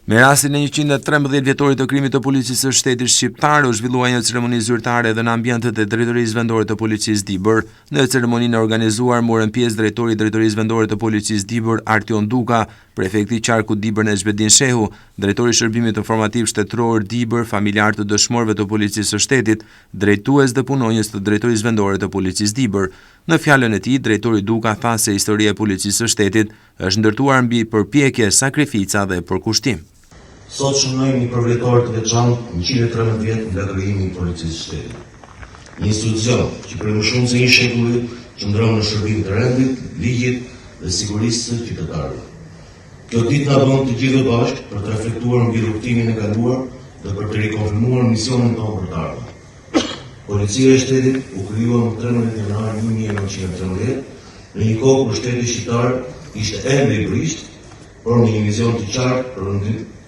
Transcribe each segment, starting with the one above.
Me rastin e 113 vjetorit të krijimit të Policisë së Shtetit Shqiptar, u zhvillua një ceremoni zyrtare edhe në ambientet e Drejtorisë Vendore të Policisë Dibër. Në ceremoninë e organizuar morën pjesë drejtori i Drejtorisë Vendore të Policisë Dibër, Artion Duka, prefekti i qarkut Dibër Nexhmedin Shehu, drejtori i Shërbimit Informativ Shtetëror Dibër, familjarë të dëshmorëve të Policisë së Shtetit, drejtues dhe punonjës të Drejtorisë Vendore të Policisë Dibër. Në fjalën e tij, drejtori Duka tha se historia e Policisë së Shtetit është ndërtuar mbi përpjekje, sakrifica dhe përkushtim. Sot shënojmë një përvjetor të veçantë, 113 vjet nga krijimi i Policisë së Shtetit. Një institucion që prej më shumë se një shekulli qëndron në shërbim të rendit, ligjit dhe sigurisë së qytetarëve. Kjo ditë na bën të gjithëve bashkë për të reflektuar mbi rrugëtimin e kaluar dhe për të rikonfirmuar misionin tonë për të ardhmen. Policia e Shtetit u krijua më 13 janar 1913, në një kohë kur shteti shqiptar ishte ende i brishtë, por me një vizion të qartë për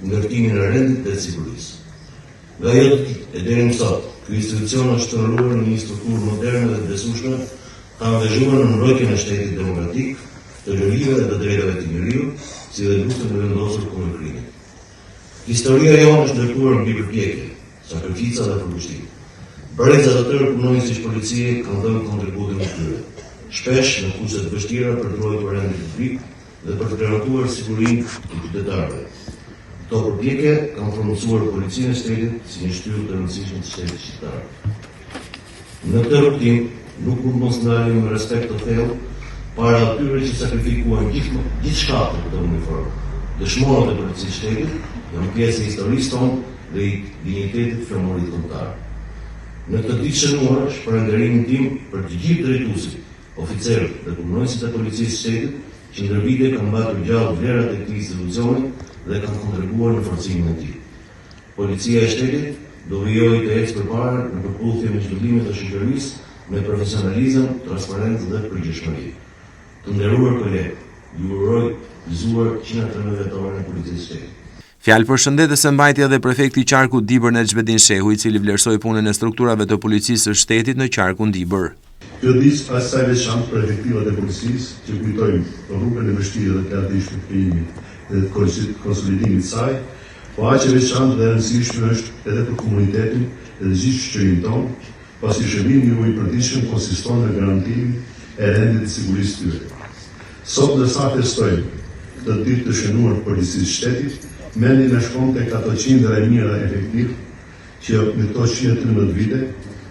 ndërtimin e rendit dhe sigurisë. Nga ajo ditë e deri më sot, ky institucion është shndërruar në një strukturë moderne dhe të besueshme, të angazhuar në mbrojtjen e shtetit demokratik, të lirive dhe të drejtave të njeriut, si dhe luftën e vendosur kundër krimit. Historia jonë është ndërtuar mbi përpjekje, sakrifica dhe përkushtim. Breza të tërë punonjësish policie kanë dhënë kontributin e tyre, shpesh në kushte të vështira për të ruajtur rendin publik dhe për të garantuar sigurinë e qytetarëve. Këto përpjekje kanë formësuar Policinë e Shtetit si një shtyllë të rëndësishme të shtetit shqiptar. Në këtë rrugëtim, nuk mund të mos ndalemi me respekt të thellë para atyre që sakrifikuan gjithçka për këtë uniformë. Dëshmorët e Policisë së Shtetit janë pjesë e historisë tonë dhe i dinjitetit të flamurit kombëtar. Në këtë ditë shënuar, shpreh nderimin tim për të gjithë drejtuesit, oficerët dhe punonjësit e Policisë së Shtetit që ndër vite kanë mbajtur gjallë vlerat e këtij institucioni dhe kanë kontribuar në forcimin e tij. Policia e Shtetit do vijojë të ecë përpara në përputhje me zhvillimet e shoqërisë me profesionalizëm, transparencë dhe përgjegjshmëri. Të nderuar kolegë, ju uroj gëzuar 113 vjetorin e Policisë së Shtetit. Fjalë përshëndetëse mbajti edhe prefekti i qarkut Dibër Nexhmedin Shehu, i cili vlerësoi punën e strukturave të Policisë së Shtetit në qarkun Dibër. Kjo ditë aq sa e veçantë për efektivat e policisë që kujtojmë rrugën e vështirë dhe të lavdishme të krijimit dhe të konsolidimit të saj, Po aq e veçantë dhe e rëndësishme është edhe për komunitetin dhe të gjithë shoqërinë tonë, pasi shërbimi juaj i përditshëm konsiston në garantimin e rendit dhe sigurisë së tyre. Sot ndërsa festojmë këtë ditë të shënuar të Policisë së Shtetit, mendja na shkon tek ato qindra e mijëra efektivë që në këto 113 vite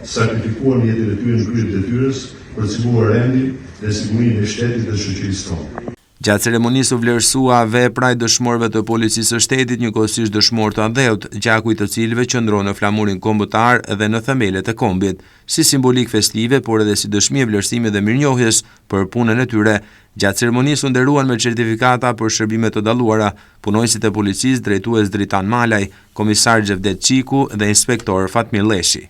sakrifikuan jetën e tyre në krye të detyrës për të siguruar rendin dhe sigurinë e shtetit dhe shoqërisë tonë. Gjatë ceremonisë u vlerësua vepra e dëshmorëve të Policisë së Shtetit, njëkohësisht dëshmorë të atdheut, gjaku i të cilëve qëndron në flamurin kombëtar dhe në themelet e kombit. Si simbolikë festive, por edhe si dëshmi e vlerësimit dhe mirënjohjes për punën e tyre, gjatë ceremonisë u nderuan me certifikata për shërbime të dalluara, punonjësit e policisë, drejtues Dritan Malaj, komisar Xhevdet Çiku dhe inspektor Fatmir Lleshi.